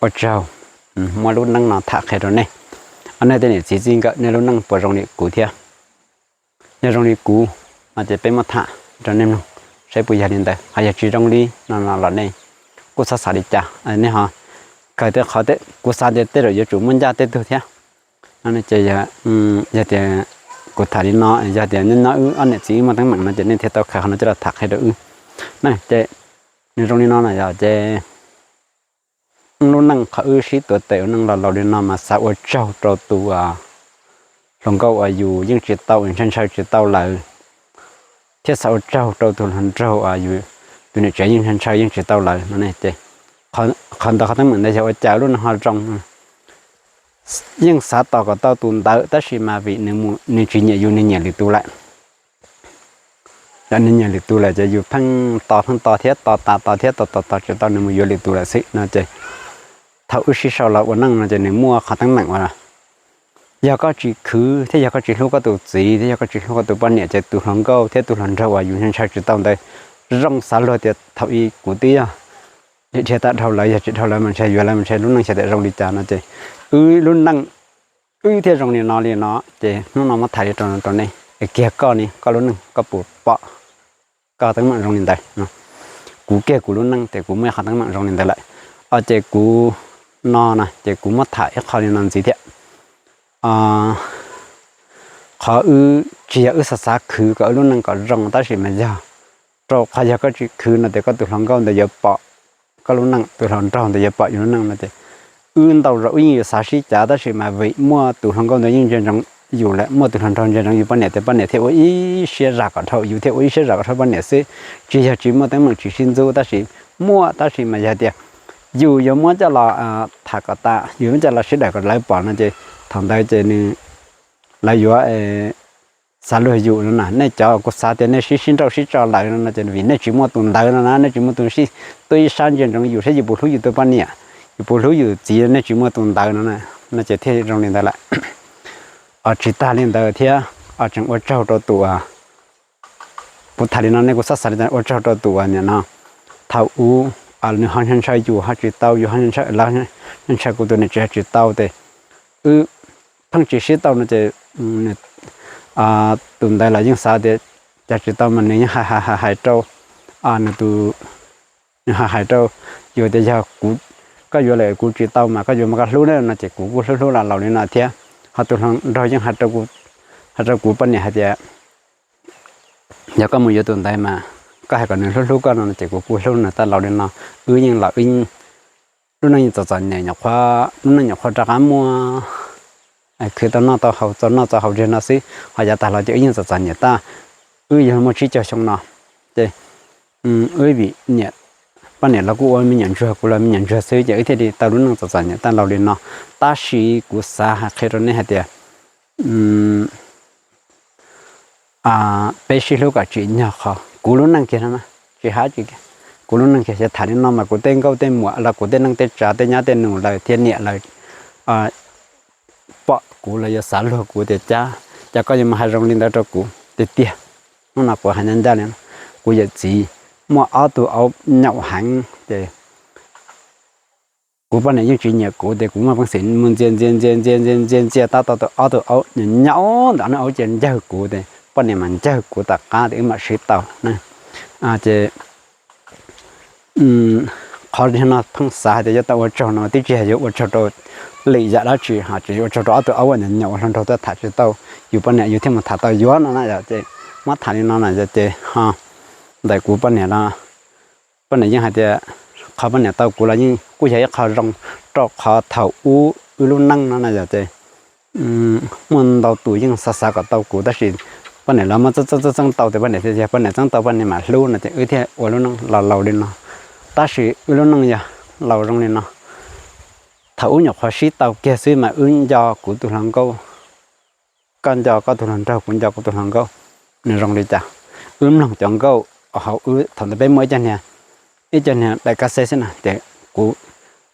ua tsaug muab lub neej no tham qhia rau nej. Nej tej niam txiv txij nkawm nej lub neej puas zoo li kuv thiab? Yog zoo li kuv no ces peb muab tham rau nej mloog saib puas yog li ntawd. Ho yog tsis zoo li no los nej kuj txhob xav li cas, nej ho kawg tej qhov kuv xav tias tej zaum yuav tsum muaj ncaj tej tug thiab. No ces yog tias kuv tham li no, yog tias nyob nyob wb ob niam txiv wb muaj teeb meem no ces nej thiaj tau khaws qhov no coj los tham qhia rau wb. Ces nws zoo li no na yog ces lub neej qhov wb sib tuav tes ua neej los laus li no mas xav ua tsaug rau tus hluas nkauj uas yus yeej tsis tau, ntshaw ntshaw tsis tau lawm, thiab xav ua tsaug rau tus hluas nraug uas yus tus niam tsev yeej ntshaw ntshaw yeej tsis tau lawm no. Ces qhov ntawd qhov teeb meem ntawd yog ua cas lub neej ho zoo? Yeej xav tos kom tau tus ntawd tab sis mas vim nws tsis nyiam yus, nws nyiam lwm tus lawm. Nws nyiam lwm tus lawm ces yus pheej tos pheej tos thiab tos tas tos thiab tos tos tos tsis tau nws mus yuav lwm tus lawm xwb no ces thaum wb sib sau los ua neej no ces nws muaj qhov teeb meem uas yog koj tsis khwv thiab yog koj tsis hlub koj tus txiv thiab yog koj tsis hlub koj tus poj niam ces tus hluas nkauj thiab tus hluas nraug uas yus ntshaw ntshaw tsis tau ntawd zoo xav luag tias thaum ub kuv twb yog dhia tag dhau lawv, yog tsis dhau lawv mas ntshe yuav lawv mas ntshe lub neej xyov tias zoo li cas no ces wb lub neej wb thiaj zoo li no li no. Ces hnub no muab tham li rau rau nej es kiag koj ne, koj lub neej koj puas pom koj teeb meem zoo li ntawd? Kuv kiag kuv lub neej ces kuv muaj ib qhov teeb meem zoo li ntawd lawm. Ces kuv no na ces kuv muab tham ib qho li no ntxiv thiab. Qhov wb tsis yog wb xav xav khwv kom wb lub neej kom zoo tab sis mas yog rau qhov yog koj tsis khwv no ces koj tus hluas nkauj ntawd yuav pom koj lub neej, tus hluas nraug ntawd yuav pom yus lub neej no ces wb ntau zaus wb yeej yuav xav sib cav tab sis mas vim muaj tus hluas nkauj ntawd yeej ntsia ntsoov yus lawm, muaj tus hluas nraug ntsia ntsoov yus poj niam ces poj niam thiaj ua ib siab zam kom dhau, yus thiaj ua ib siab zam kom dhau poj niam xwb. Tsis yog tsis muaj teeb meem tsis sib ntxub tab sis muaj, tab sis mas yog tias yus yuav muab coj los tham kom tas, yus muab coj los sib daws kom lawv pom no ces thaum ntawd ces nws, lawv yuav xav luag yus no na. Nej cov kuv xav tias nej sib sib nrauj sib tso lawm no no ces vim nej tsis muaj tus ntawd no na, nej tsis muaj tus sib tuaj ib sab ntsia ntsoov yus saib yus puas hlub yus tus poj niam, yus puas hlub yus txiv, nej tsis muaj tus ntawd no na, no ces thiaj zoo li ntawd lawm. Tsis tag li ntawd thiab, tseem ua tsaug rau tus, kuv tham li no nej kuj xav xav li cas, ua tsaug rau tus uas nim no thaum ub nws ho ntshaw ntshaw yus ho tsis tau, yus ho ntshaw, lawv ntshaw kuv tus niam tsev ho tsis tau ces wb pheej tsis sib tau no ces tus ntawd los yeej xav tias cas tsis tau mas nws yeej hais hais hais rau, nws tus, nws hais hais rau yus tias yog kuv, koj yuav lawm kuv tsis tau mas koj yuav mas koj hlub na no ces kuv kuj hlub hlub los laus li no thiab. Ho tus hluas nraug yeej hais rau kuv poj niam hais tias yog koj mus yuav tus ntawd mas koj hais kom nws hlub hlub koj no ces kuv kuj hlub nws tau laus li no. Wb yeej los, lub neej yeej txom txom nyem, nyuam qhuav, lub neej nyuam qhuav rov qab muaj khwv tau noj tau haus, txaus noj txaus haus li no xwb, ho yav tag los ces wb yeej txom txom nyem tag. Wb yog muaj tsib caug xyoo no ces wb vim niam, poj niam los kuj ua me nyuam ntsuag, kuv los me nyuam ntsuag xwb ces wb thiaj li tau lub neej txom txom nyem tag laus li no. Tab sis kuv xav hais qhia rau nej hais tias peb sib hlub kom tsim nyog qhov kuv lub neej kiag no, tsis hais tsis kiag, kuv lub neej kiag xyov tham li no mas kuv tej nkauj tej muam los kuv tej neej tej tsav tej nyab tej nus lawv thiab niam lawv pom kuv los yuav xav luag kuv tias cas, cas koj yuav mus hais zoo li ntawd rau kuv tiag tiag. Hnub no kuv hais ncaj ncaj li, kuv yawm txiv muaj ob tug aub nyaum heev ces kuv poj niam yeej tsis nyiam kuv ces kuv muaj peev xwm mus ntxias ntxias ntxias ntxias ntxias ntxias ntxias tab tom tau ob tug aub nyaum nyaum ntawm no, aub ces ncawg kuv ces poj niam mas ncawg kuv tom qab ces wb mam sib tau na. Ces qhov no pheej xav hais tias yuav tau ua tsaug no mas twb tsis yog yuav ua tsaug rau lwm yam dab tsi, ho tsis yuav ua tsaug rau ob tug aub uas nyaum nyaum hluas nraug tuaj tham tsis tau yus poj niam, yus thiaj mus tham tau yuav no na yom. Ces muab tham li no na yom, ces ho ntawm kuv poj niam los, poj niam yeej hais tias qhov poj niam tau kuv los yeej kuj yog ib qho zoo, rau qhov thaum ub wb lub neej no na yom, ces muaj ntau tus yeej xav xav kom tau kuv tab sis poj niam los muab txeeb txeeb txeeb txeeb tau ces poj niam thiaj tias poj niam txeeb tau poj niam mam hlub no ces wb thiaj ua lub neej los laus li no. Tab sis wb lub neej yog laus zoo li no, thaum ub nyuam qhuav sib tau kiag xwb mas wb nco kuv tus hluas nkauj, koj nco koj tus hluas nraug, kuv nco kuv tus hluas nkauj, nws zoo li cas. Wb mloog cov nkauj hauv wb thaum ntawd peb muaj ib co niag, ib co niag daim kas xej xwb na ces kuv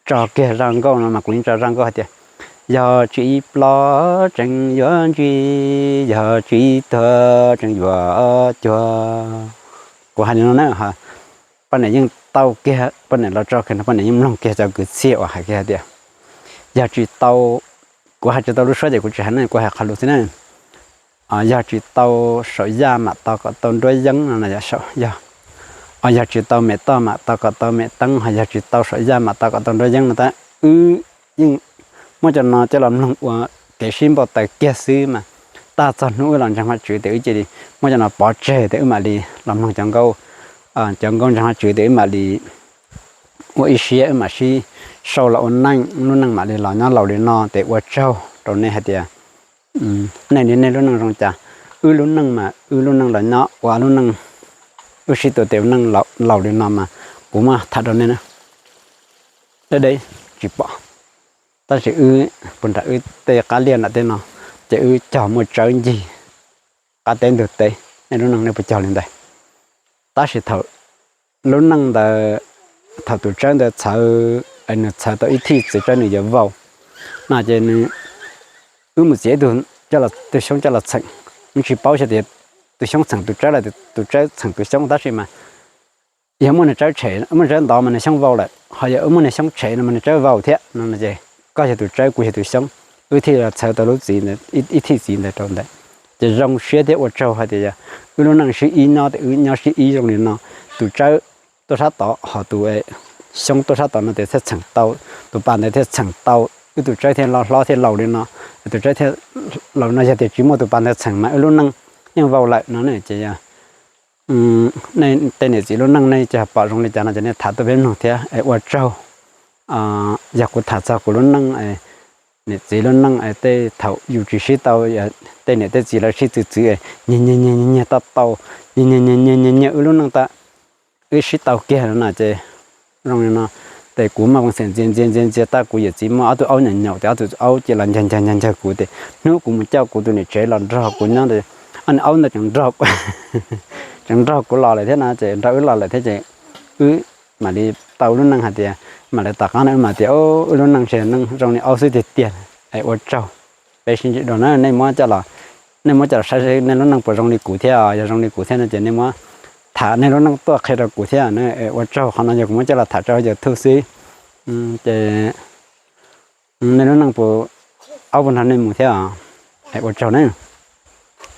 tso kiag zaj nkauj no mas kuv yeej tso zaj nkauj hais tias yog tsis plob tseem yuav ntsig, yog tsis tuag tseem yuav cuag. Kuv hais li no na, poj niam yeej tau kiag poj niam los tso kiag no, poj niam yeej mloog kiag cov kwv txhiaj uas hais kiag tias, yog tsis tau, kuv hais tsis tau lub suab ces kuv tsis hais ne, kuv hais qhov lus xwb ne. Yog tsis tau saum yaj mam tau kom tau nruab yeeb no, yog tsis tau mem toj mam tau kom tau mem teeb, ho yog tsis tau saum yaj mam tau kom tau nruab yeeb no tab wb yeej muab cov no coj los mloog ua kev sib npau taws kiag xwb mas tag txog hnub wb los ntseeg Vajtswv tias wb cia li muab cov no pov tseg tias wb mam li los mloog cov nkauj, cov nkauj ntseeg Vajtswv tias wb mam li ua ib siab wb mam sib sau los ua neej, lub neej mam li los nyob laus li no. Ces ua tsaug rau nej hais tias nej li nej lub neej zoo cas, wb lub neej mas wb lub neej los nyob ua lub neej, wb sib tua tes ua neej laus li no mas kuv muab tham rau nej na. Deb deb tsis pom, tab sis wb puag nram wb tej qab liaj nram tej no ces wb cog muaj tsawb ncig qab teb ntug teb, nej lub neej nej puas cog li ntawd? Tab sis thaum lub neej ntawd, thaum tus tsawb ntawd txhawv, nws txhawv tau ib thij txiv tsawb nws yuav vau no ces nws, wb mus txiav ib tug, tus xyoob coj los txheem, wb tsis paub xyov tias tus xyoob txheem tus tsawb los tus tsawb txheem tus xyoob, tab sis mas yog muaj niag tsawb tshem, muaj tsawb ntov mas niag xyoob vau lawm, ho yog muaj niag xyoob tshem no mas niag tsawb vau thiab no ces koj yog tus tsawb kuv yog tus xyoob, wb thiaj txhawv tau lub txiv ntawd, ib thij txiv ntawd rau ntawd. Ces zoo siab thiab ua tsaug hais tias yog wb lub neej sib ib nyob ces wb nyob sib ib zoo li no. Tus tsawb tuaj sab tod ho tus xyoob tuaj sab tod no ces thiaj txheem tau, tus pas ntawd thiaj txheem tau, wb tus tsawb thiaj hlob thiaj laus li no. Tus tsawb thiaj laus no yog tias tsis muaj tus pas ntawd txheem mas wb lub neej yeej vau lawm no ne. Ces yog tej niam txiv lub neej nej cog pom zoo li cas no ces nej tham tuaj peb mloog thiab es ua tsaug. Yog kuv tham txog kuv lub neej, niam txiv lub neej es tej thaum yus tsis sib tau, tej niam tej txiv lawv sib txwv txwv nyiag nyiag nyiag nyiag tau tau, nyiag nyiag nyiag nyiag nyiag wb lub neej tau, wb sib tau kiag no na ces zoo li no. Ces kuv muaj peev xwm ntxias ntxias ntxias ntxias tau kuv yawm txiv muaj ob tug aub nyaum nyaum ces ob tug aub cia los ncaws ncaws ncaws ncaws kuv ces hnub kuv mus coj kuv tus niam tsev los nrog kuv nyob ces ob niag aub ntawd tseem nrog kuv los lawm thiab no ces nrog wb los lawm thiab ces wb mam li tau lub neej hais tias mam li tom qab no wb mam tias wb lub neej ntshe neej zoo li aub xwb tiag tiag. Es ua tsaug, peb sib ntsib dua na, nej muab coj los saib nej lub neej puas zoo li kuv thiab, yog zoo li kuv thiab no ces nej muab tham nej lub neej tuaj qhia rau kuv thiab. Ua tsaug, qhov no yog kuv muab coj los tham rau YouTube xwb. Ces nej lub neej puas, aub puas nrog nej mus thiab? Ua tsaug na.